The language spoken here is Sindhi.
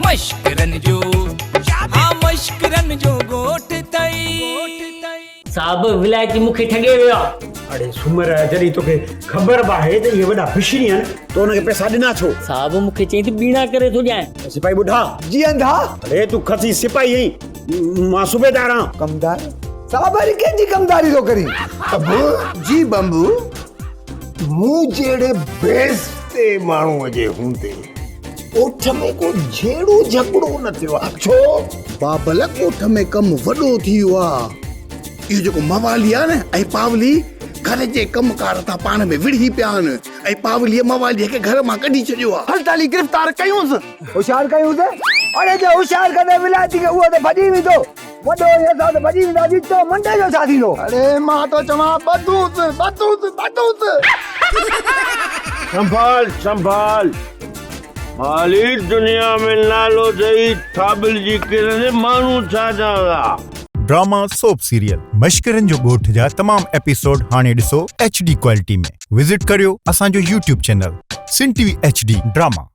مشڪرن جو ها مشڪرن جو ڳوٺ اٿئي. صاحب ولايتي مون کي ٺڳي ويو آ. اڙي سومر جڏهن توکي خبر به آهي ته اهي وڏا بشري آهن تو انهن کي پئسا ڏنا ڇو؟ صاحب مون کي چيائين ته ٻيڻا ڪري ٿو ڏيانء. سپاهي ٻڍا. جي انڌا. اڙي تون خسيس سپاهي آهين مان صوبيدار آهان. ڪمدار؟ صاحب وري ڪنهن جي ڪمداري ٿو ڪرين؟ ابو جي بمبو مون جهڙي بيعزتي ماڻهوء جي هوندي ڳوٺ ۾ ڪو جهيڙو جهڳڙو نه ٿيو آ. ڇو؟ بابل ڳوٺ ۾ ڪم وڏو ٿي ويو آ. اهو جيڪو موالي آ نه ۽ پاولي گهر جي ڪم ڪار تان پاڻ ۾ وڙهي پيا آهن ۽ پاوليء مواليء کي گهر مان ڪڍي ڇڏيو آ. هل تالي گرفتار ڪيونس. هوشيار ڪيونس؟ اڙي جي هوشيار ڪندين ولايتي کي اهو ته ڀڄي ويندو. وڏو ۽ اسان ته ڀڄي وينداسين تو منڊي جو ڇا ٿيندو؟ اڙي مان ٿو چوان ٻڌونس ٻڌونس ٻڌونس. سنڀال سنڀال مالي دنيا ۾ نالو اٿئي ٿاٻلجي ڪرندي ماڻهو ڇا چوندا. ڊراما سوپ سيريل مشڪرن جو ڳوٺ جا تمام ايپيسوڊ هاڻي ڏسو ايڇ ڊي ڪوالٽي ۾ وزٽ ڪريو اسان جو YouTube channel Sindh T V H D drama.